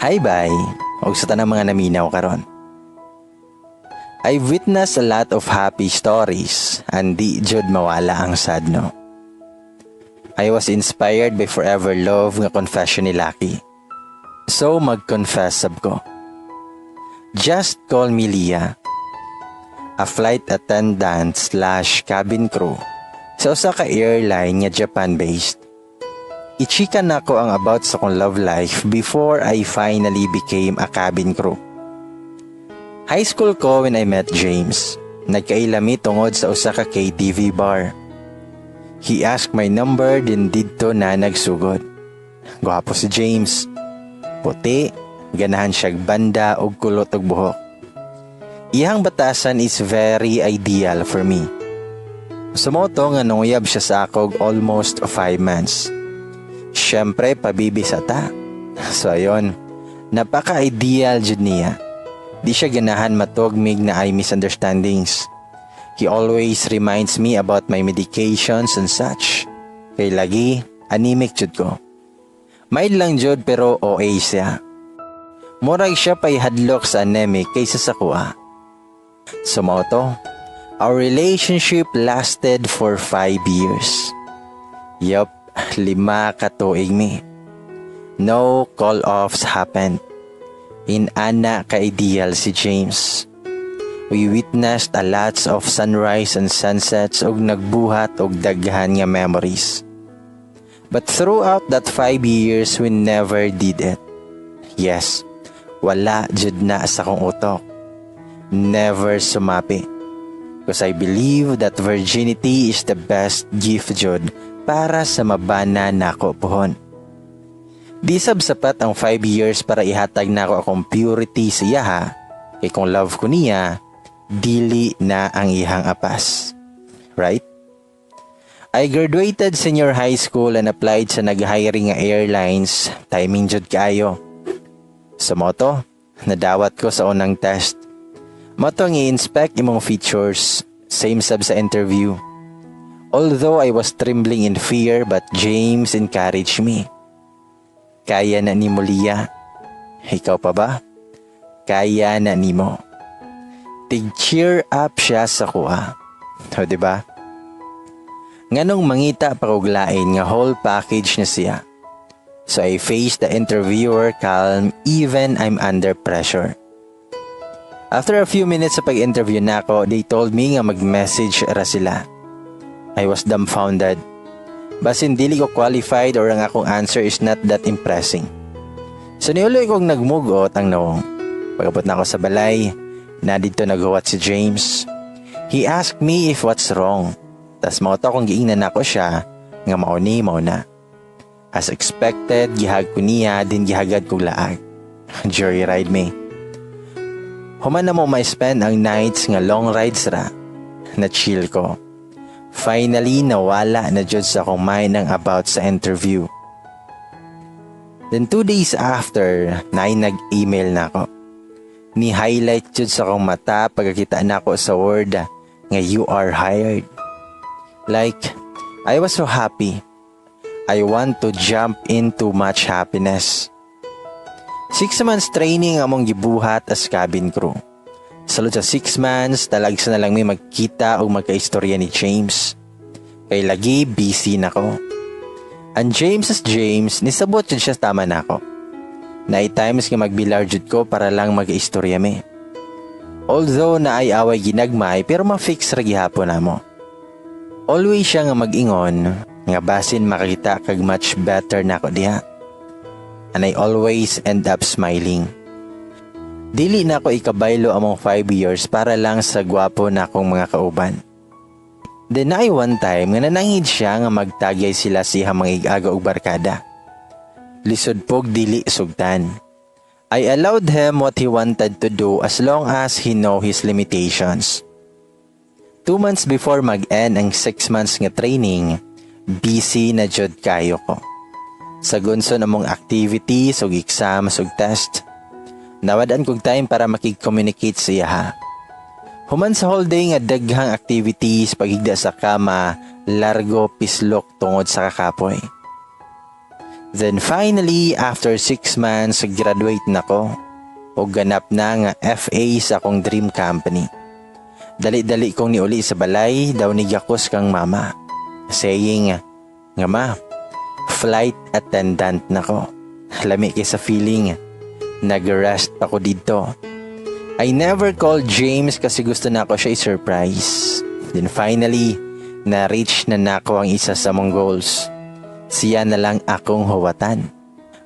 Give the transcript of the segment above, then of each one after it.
Hi, bye. Og sa tanang mga naminaw karon. I've witnessed a lot of happy stories and di jud mawala ang sad, no? I was inspired by Forever Love nga confession ni Lucky. So mag-confess sab ko. Just call me Leah. A flight attendant/cabin crew sa usa ka airline nga Japan-based. Ichika nako ang about sa akong love life before I finally became a cabin crew. High school ko when I met James. Nagkaila mi tungod sa usa ka KTV bar. He asked my number, din didto na nagsugod. Gwapo si James. Puti, ganahan siyag banda og kulot og buhok. Iyang batasan is very ideal for me. So mao to nga nanguyab siya sa ako almost 5 months. Siyempre, pabibi sa ta. So ayon, napaka-ideal jud niya. Di siya ganahan matuod mig naay misunderstandings. He always reminds me about my medications and such. Kay lagi, anemic jud ko. Mild lang jud pero OA siya. Murag siya pa'y hadlok sa anemic kaysa sa akoa. So mao to, our relationship lasted for 5 years. Yup, 5 ka tuig mi. No call-offs happened. Inana ka-ideal si James. We witnessed a lots of sunrise and sunsets ug nagbuhat og daghan nga memories. But throughout that 5 years, we never did it. Yes, wala jud na sa akong utok. Never sumapi. Because I believe that virginity is the best gift jud para sa mabana nako pohon. Di sab sapat ang 5 years para ihatag nako akong purity sa iyaha, kay kung love ko niya, dili na ang iyang apas. Right? I graduated senior high school and applied sa nag-hiring nga airlines, timing jud kaayo. Sa mao to, nadawat ko sa unang test. Mao to i-inspect imong features, same sab sa interview. Although I was trembling in fear, but James encouraged me. "Kaya na nimo, Lia. Ikaw pa ba? Kaya na nimo." Tig cheer up siya sa akoa. O, di ba? Nganong mangita pa kog lain nga whole package na siya? So I faced the interviewer calm even I'm under pressure. After a few minutes sa pag-interview nako, they told me nga mag-message ra sila. I was dumbfounded. Basin dili ko qualified or ang akong answer is not that impressing. So niuloy kong nagmugot ang nawong. Pag-abot nako sa balay, na didto naghuwat si James. He asked me if what's wrong. Tas mao to akong giingnan nako siya nga mao ni mao na. As expected, gi-hug ko niya din gihagad kog laag. Joyride me. Human namo ma-spend ang nights nga long rides ra, na chill ko. Finally, nawala na jud sa akong mind ang about sa interview. Then 2 days after, naay nag-email na ako. Ni-highlight jud sa akong mata pagkakita nako sa word nga "You are hired." Like, I was so happy. I want to jump into much happiness. 6 months training among gibuhat as cabin crew. Sulod sa 6 months, talagsa na lang mi magkita o magkaistorya ni James. Kay lagi busy na ko. Ang James as James, nisabot jud siya tama nako. Naay times nga magbilar jud ko para lang mag-istorya mi. Although naay away ginagmay, pero ma-fix ra gihapon namo. Always siya nga mag-ingon nga basin makakita kag much better nako diha. And I always end up smiling. Dili nako ikabaylo among 5 years para lang sa gwapo nakong mga kauban. Then naay one time nga nananghid siya nga magtagay sila sa iyang mga ig-aga og barkada. Lisod pog dili sugtan. I allowed him what he wanted to do as long as he know his limitations. 2 months before mag-end ang 6 months nga training, busy na jud kayo ko. Sa gunso namong activities ug exams ug test, nawad-an kog time para makig-communicate sa iya. Human sa whole day nga daghang activities, paghigda sa kama, largo pislok tungod sa kakapoy. Then finally, after 6 months, graduate na ko o ganap na nga FA sa akong dream company. Dali-dali kong niuli sa balay, daw nigakos kang mama. Saying, nga "Ma, flight attendant na ko." Lami kay sa feeling. Nag-rest pa ko dito. I never called James kasi gusto na ako siya i-surprise. Then finally, na-reach na nako ang isa sa mong goals. Siya na lang akong huwatan.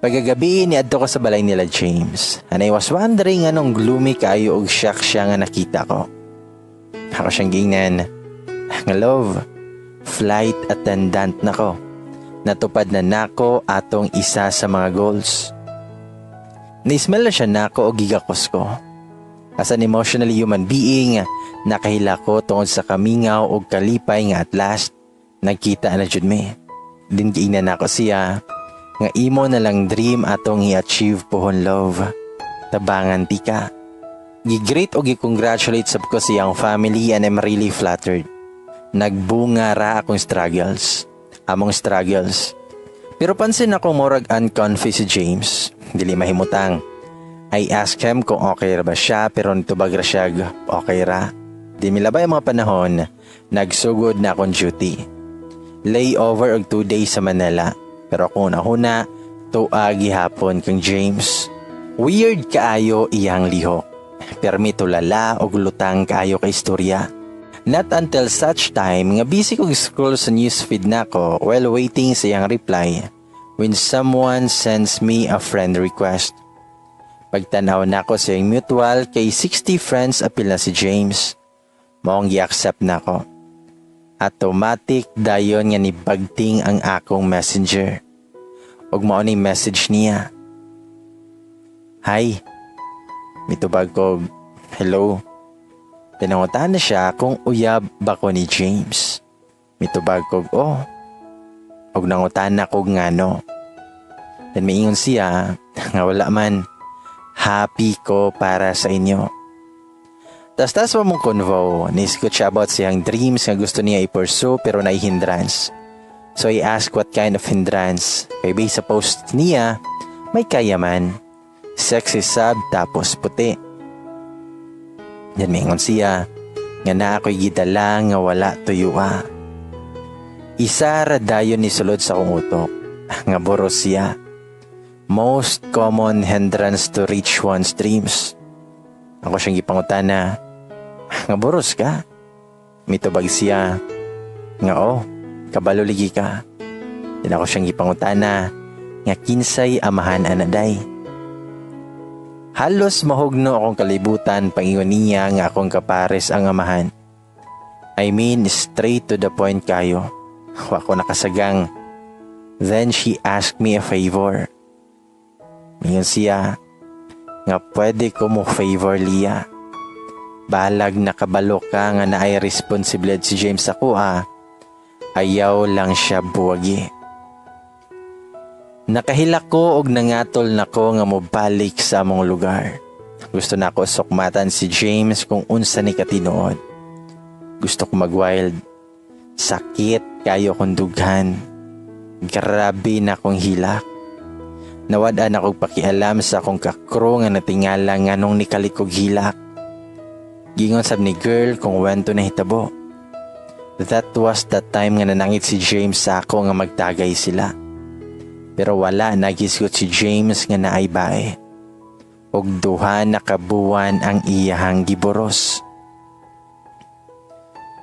Pagkagabi, niadto ko sa balay nila James. And I was wondering anong gloomy kaayo og shock siya nga nakita ko. Ako siyang giingnan nga, "Love, flight attendant na ko. Natupad na nako atong isa sa mga goals." Ni-smile na siya nako og gigakos ko. As an emotionally human being, nakahilak ko tungod sa kamingaw og kalipay nga at last, nagkita na jud mi. Then giingnan nako siya nga, "Imo na lang dream atong i-achieve pohon, love. Tabangan ti ka." Gi-greet o gi-congratulate sab ko siyang family and I'm really flattered. Nagbunga ra akong struggles. Among struggles. Pero pansin ako murag uncomfy si James. Dili mahimutang. I asked him kung okay ra ba siya pero nitubag ra siya okay ra. Di milabay ang mga panahon, nagsugod na akong duty. Layover og 2 days sa Manila. Pero ako na-huna, tuwa gihapon kang James. Weird kaayo iyang lihok. Permi tulala og lutang kaayo ka istorya. Not until such time nga busy kog scroll sa newsfeed nako while waiting sa iyang reply when someone sends me a friend request. Pagtanaw nako sa iyang mutual kay 60 friends apil na si James. Maong gi-accept nako. Automatic dayon nga nibagting ang akong Messenger. Ug mao ni message niya. "Hi." Mitubag ko, "Hello." Tinangutan na siya kung uyab ba ko ni James. Mitubag ko, "Oh." Og nangutan na kog ngano. Then miingon siya nga wala man. Happy ko para sa inyo. Tas-tas pa mong convo, nisgot siya about siyang dreams nga gusto niya i-pursue pero naay hindrance. So I asked what kind of hindrance. Kay based sa post niya, may kaya man. Sexy sab tapos puti. Then miingon siya nga naa ko'y gidala nga wala tuyua. Isa ra dayon ni sulod sa akong utok nga buros siya. Most common hindrance to reach one's dreams. Ako siyang gipangutana nga buros ka. Mitubag siya nga oh, kabalo ligi ka. Then ako siyang gipangutana nga kinsay amahan ana day. Halos mahugno akong kalibutan pangingon niya nga akong kapares ang amahan. I mean, straight to the point kayo. Wa ko nakasagang. Then she asked me a favor. Mingon siya nga pwede ko mo favor liya. Balag nakabalo ka nga naay responsibilidad si James sa kuha. Ayaw lang siya buwagi. Nakahilak ko og nangatol nako nga mobalik sa among lugar. Gusto na ako sukmatan si James kung unsa ni katinuod. Gusto ko mag-wild. Sakit kayo kong dughan. Grabe na akong hilak. Nawad-an akong pakialam sa akong ka-crew nga natingala nganong nikalikog hilak. Gingon sab ni girl kung when to nahitabo. That was the time nga nanangit si James sa ako nga magtagay sila. Pero wala nagisgot si James nga naay bae. Og duha na ka buwan ang iyahang giburos.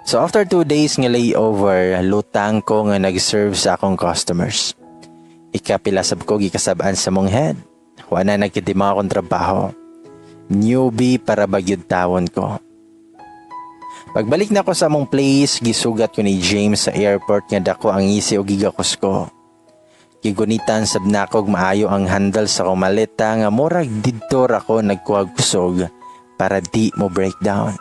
So after 2 days nga layover, lutang ko nga nag-serve sa akong customers. Ikapila sab ko gikasab-an sa mong head. Wala nagkitima akong trabaho. Newbie para bagyod tawon ko. Pagbalik na ko sa among place, gisugat ko ni James sa airport nga dako ang ngisi og gigakos ko. Gigunitan sab nako og maayo ang handle sa akong maleta nga murag didto ra ko nagkuhag kusog para di mo breakdown.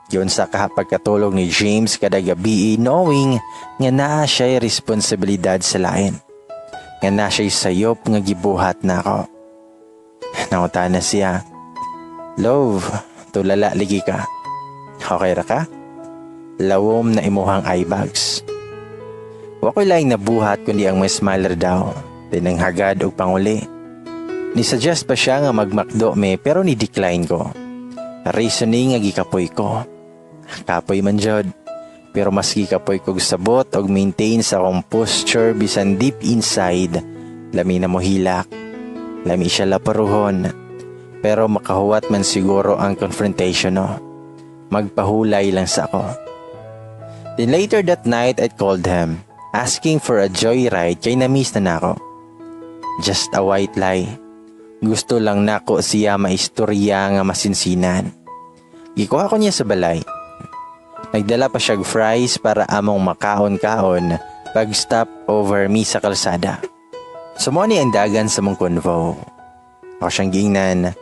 Yun sa pagkatulog ni James kada gabi knowing nga naa siya'y responsibilidad sa lain. Nga naa siya'y sayop nga gibuhat nako. Nangutana siya, "Love, tulala ligi ka. Okay ra ka? Lawom na imuhang eye bags." Wa ko'y laing nabuhat kundi ang may smile daw. Then nanghagad og panguli. Ni-suggest pa siya nga mag-McDo mi pero ni-decline ko. Reasoning nga gikapoy ko. Kapoy man jud. Pero mas gikapoy kog sabot og maintain sa akong posture bisan deep inside lami na mo hilak. Lami siya laparuhon. Pero makahuwat man siguro ang confrontation, no. Magpahulay lang sa ako. Then later that night, I called him, asking for a joyride kay na-miss na nako. Just a white lie. Gusto lang nako siya maistorya nga masinsinan. Gikuha ko niya sa balay. Nagdala pa siya fries para among makaon-kaon pag stop over mi sa kalsada. So mo ni ang dagan sa mong convo. Ako siyang giingnan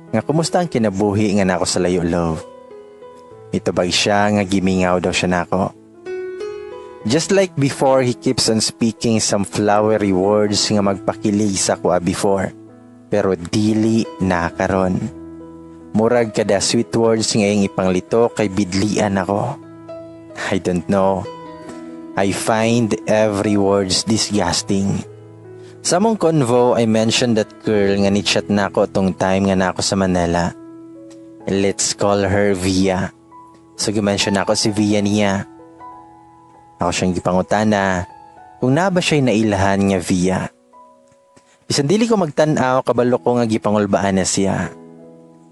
nga kumusta ang kinabuhi nga nako sa layo, love. Mitubag siya nga gimingaw daw siya nako. Just like before, he keeps on speaking some flowery words nga magpakilig sa kuha before. Pero dili na karon. Murag kada sweet words nga iyang ipanglito kay bidlian ako. I don't know. I find every words disgusting. Sa among convo, I mentioned that girl nga ni-chat nako tong time nga nako sa Manila. Let's call her Via. So gi-mention nako si Via niya. Ako siyang gipangutana kung naa ba siya'y nailahan nga Via. Bisan dili ko magtan-aw, kabalo ko nga gipangulbaan na siya.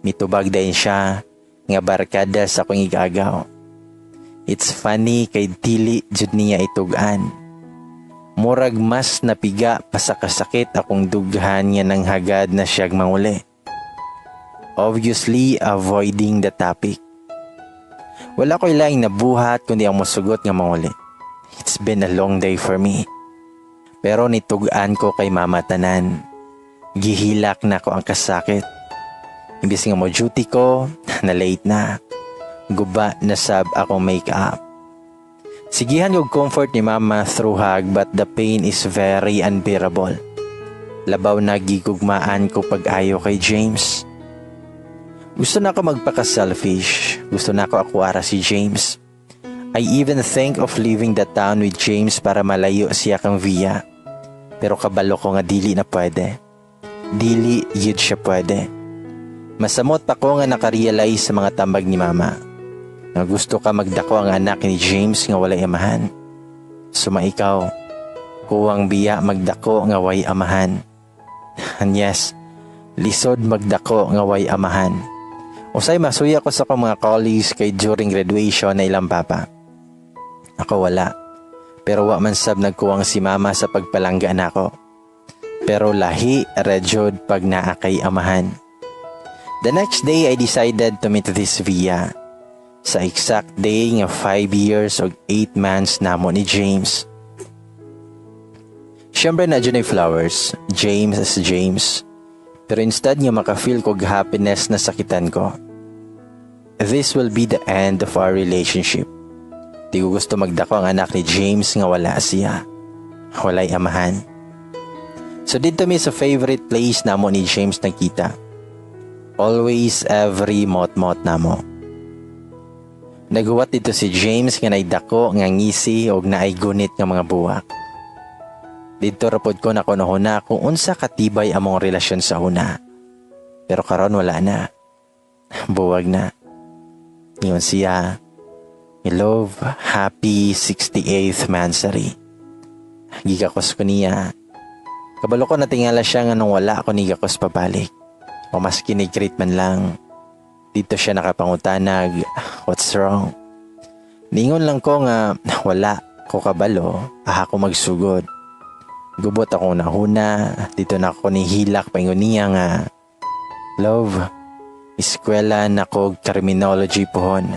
Mitubag dayon siya nga barkada sa akong igagaw. It's funny kay dili jud niya itug-an. Murag mas napiga pa sa kasakit akong dughan nga nanghagad na siyag manguli. Obviously avoiding the topic. Wala ko'y laing nabuhat kundi ang musugot nga manguli. It's been a long day for me. Pero nitug-an ko kay mama tanan. Gihilak na ko ang kasakit. Imbis nga mo duty ko, na late na. Guba na sab akong makeup. Sigihan kog comfort ni mama through hug, but the pain is very unbearable. Labaw na gigugmaan ko pag-ayo kay James. Gusto na ako magpaka-selfish. Gusto na ako akuara si James. I even think of leaving the town with James para malayo siya kang Via. Pero kabalo ko nga dili na pwede. Dili yun siya pwede. Masamot pa ko nga nakarealize sa mga tambag ni mama. Nga gusto ka magdako ang anak ni James nga walay amahan. Suma ikaw, kuwang biya magdako nga way amahan. And yes, lisod magdako nga way amahan. Usay masuya ko sa akong mga colleagues kay during graduation na ilang papa. Ako wala. Pero wa man sab nagkuwang si mama sa pagpalangga nako. Pero lahi ra jud pag naa kay amahan. The next day, I decided to meet this Via. Sa exact day nga 5 years og 8 months namo ni James. Siyempre naa juy flowers, James as James. Pero instead nga maka-feel kog happiness, na sakitan ko. This will be the end of our relationship. Di ko gusto magdako ang anak ni James nga wala siya. Walay amahan. So didto mi sa favorite place namo ni James nagkita. Always every mot-mot namo. Naguwat didto si James nga naidako nga ngisi og naay gunit nga mga buwak. Didto ra pod ko nakunahuna kung unsa katibay among relasyon sa una. Pero karon wala na. Buwag na. Ingon siya, "Love, happy 68th mansary." Gigakos ko niya. Kabalo ko natingala siya nga nung wala ako nigakos pabalik. O maski ni-greet man lang. Didto siya nakapangutanag, "What's wrong?" Ningon lang ko nga wala ko kabalo, aha ko magsugod. Gubot akong nahuna, didto na ako nihilak paingon niya nga, "Love, eskwela na ko criminology pohon.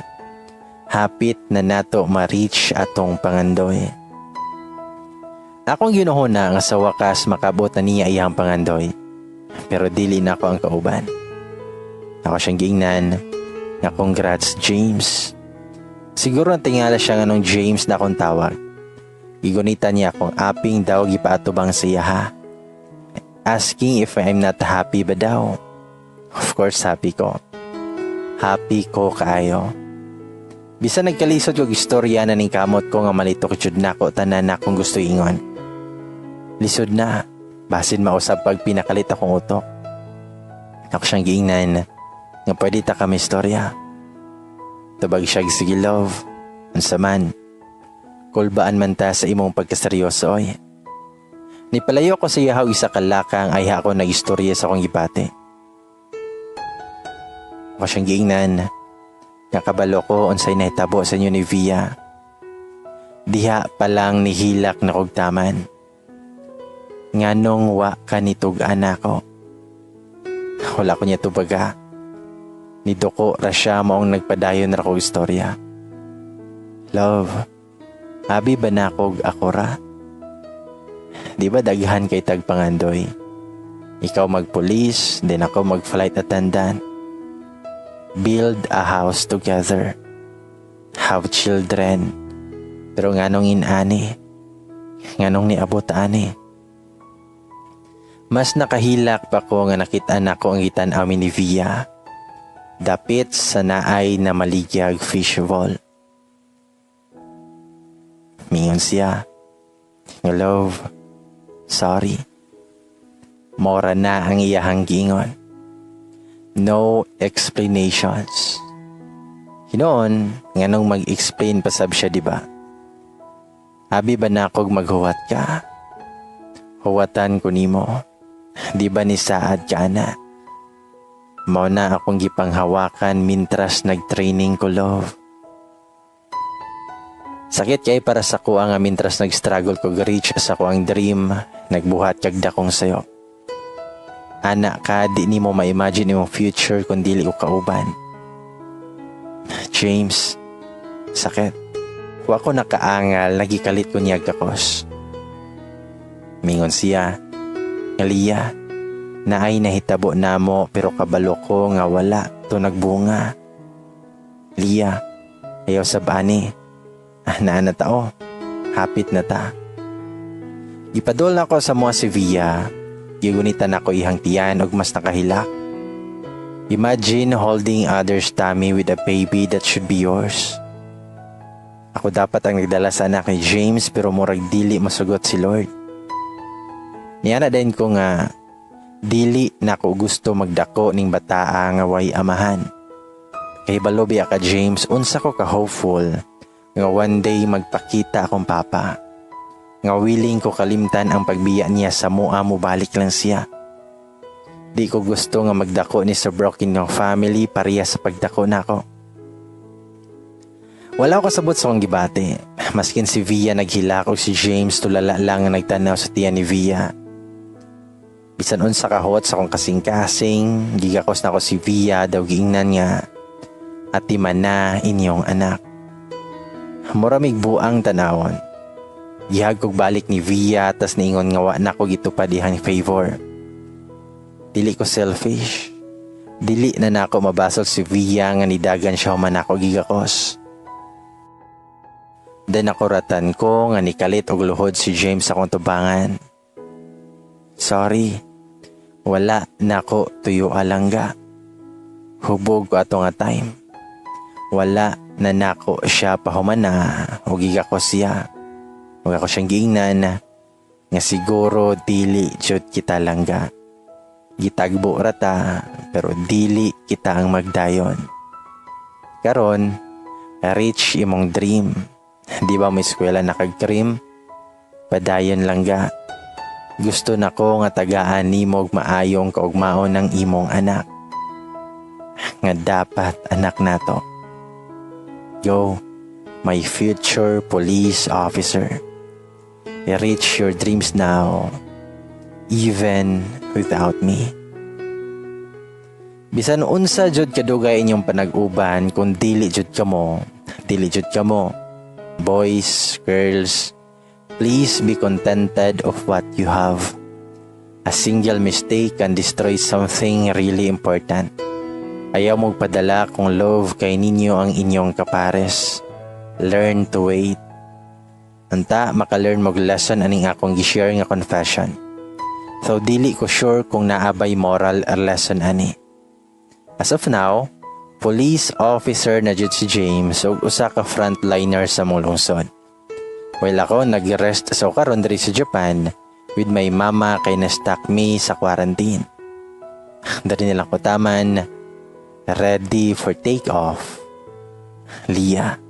Hapit na nato ma-reach atong pangandoy." Akong ginuhuna nga sa wakas makabot na niya iyang pangandoy. Pero dili na ako ang kauban. Ako siyang giingnan nga congrats, James. Siguro ang tingala siya nga nung James na akong tawag. Gigunitan niya akong aping daw gipaatubang sa iya ha. Asking if I'm not happy ba daw. Of course happy ko. Happy ko kaayo. Bisan nagkalisod kog istorya na ning kamot ko nga malitok jud nako tanan na akong gusto ingon. Lisod na. Basin mausab pag pinakalit akong utok. Ako siyang giingnan nga pwede ta kami istorya. Tubag siya, "Sige, love, unsa man. Kulbaan man ta sa imong pagkaseryoso oy." Nipalayo ko sa iyaha isa ka lakang ay ako nag-istorya sa akong gibati. Ako siyang giingnan nga kabalo ko unsay nahitabo sa inyo ni Via. Diha pa lang nihilak na kog taman. Nganong wa ka nitug-an nako? Wala ko niya tubaga. Niduko ra siya, maong nagpadayon ra kog istorya. "Love, abi ba nakog ako ra? Di ba daghan kay tagpangandoy? Ikaw magpulis, then ako mag-flight attendant. Build a house together. Have children. Pero nganong inani? Nganong niabot ani?" Mas nakahilak pa ko nga nakita nako ang gitan-aw ni Via. Dapit sa naay na maligyag fishball. Mingon siya nga, "Love, sorry." Mora na ang iyahang giingon. No explanations. Hinoon, nganong mag-explain pa sab siya, di ba? Abi ba nakog maghuwat ka? Huwatan ko nimo. Di ba ni saad ka na? Mao na akong gipanghawakan mintras nag-training ko, love. Sakit kay para sa kuha nga mintras nag-struggle ko reach sa kuang dream, nagbuhat kag dakong sayop. Ana ka, di nimo ma-imagine imong future kung dili ko kauban. James, sakit. Wa ko nakaangal, nagikalit ko niya kakos. Mingon siya, "Lia, naay nahitabo namo pero kabalo ko nga wala to nagbunga. Lia, ayaw sabani. Ah, naa na tao, hapit na ta." Gipadol na ko sa mga si Via, gigunitan ako ihang tiyan og mas nakahilak. Imagine holding others' tummy with a baby that should be yours. Ako dapat ang nagdala sa anak ni James pero murag dili masugot si Lord. Niya na din ko nga dili na ko gusto magdako ning bataa nga way amahan. Kay balo biya ka, James, unsa ko ka hopeful nga one day magpakita akong papa. Nga willing ko kalimtan ang pagbiya niya sa mua mo balik lang siya. Di ko gusto nga magdako ni sa broken ng family pareha sa pagdako nako. Wala ko kasabot sa akong gibati. Maskin si Via naghilak og si James tulala lang nga nagtanaw sa tiyan ni Via. Bisan unsa kahot sa akong kasing-kasing, gigakos na ko si Via daw giingnan nga atiman na inyong anak. Muramig buang tanawon. Gihag kog balik ni Via tas niingon nga wa na ko gitupad ihang favor. Dili ko selfish. Dili na nako mabasol si Via nga nidagan siya man ako gigakos. Then nakuratan ko nga nikalit og luhod si James sa akong tubangan. "Sorry, wala nako tuyo alangga. Hubog ko ato nga time. Wala na nako siya pahumana o gigakos siya. Ug ako siyang giingnan nga siguro dili jud kita langga. Gitagbo ra ta pero dili kita ang magdayon. Karon, reach imong dream. Di ba may eskwela na kag cream? Padayon langga. Gusto nako nga tagaan nimo og maayong kaugmaon ng imong anak. Nga dapat anak nato. Go, my future police officer. Reach your dreams now, even without me." Bisan unsa jud kadugay inyong panag-uban, kung dili jud kamo, dili jud kamo. Boys, girls, please be contented of what you have. A single mistake can destroy something really important. Ayaw magpadala kung love kay ninyo ang inyong kapares. Learn to wait. Unta maka-learn mo lesson aning akong gi-share nga confession. So dili ko sure kung naabay moral or lesson ani. As of now, police officer na jud si James ug usa ka frontliner sa mong lungsod. While ako nag-rest sa karon diri sa Japan With my mama kay na-stuck me sa quarantine. Dari nilang kutaman, ready for take off. Leah.